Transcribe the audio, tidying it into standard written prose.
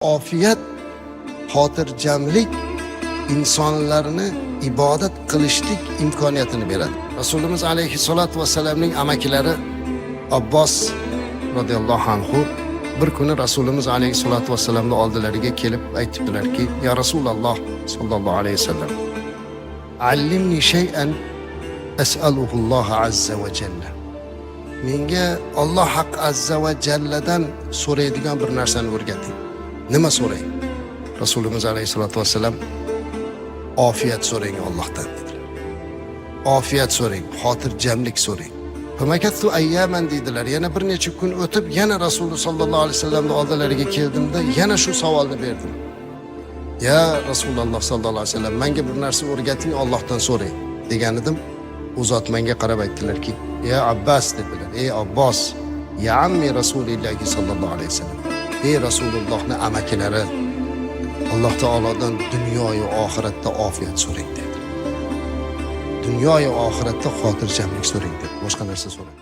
Ofiyat, xotirjamlik insonlarni ibodat qilishlik imkoniyatini beradi. Rasulimiz alayhissalatu vassalamning amakilari Abbos radhiyallohu anhu bir kuni Rasulimiz alayhissalatu vassalamning oldilariga kelib aytibdilarki: "Ya Rasululloh sallallohu alayhi vasallam, allimni shay'an as'aluhu Alloh azza va jalla." Menga Alloh haq azza va jalladan so'raydigan bir narsani o'rgating. Nima so'ray? Rasulimiz alayhissalatu vassalam: "Ofiyat so'rang Allohdan", dedilar. Ofiyat so'rang, xotirjamlik so'rang. Famakattu ayyaman dedilar. Yana bir necha kun o'tib, yana Rasululloh sallallohu alayhi vasallamning oldilariga keldimda, yana shu savolni berdim. "Ya Rasululloh sallallohu alayhi vasallam, menga bir narsa o'rgating, Allohdan so'rang", degan edim. U zot menga qarab aytdilarki: "Ya Abbas", dedilar. "Ey Abbos, ya ammi Rasulillahi sallallohu alayhi vasallam. Ey Rasulullohni amakilari, Alloh taolodan dunyoyu oxiratda ofiyat so'rang", dedi. Dunyoyu oxiratda xotirjamlik so'rang dedi. Boshqa narsa so'rang.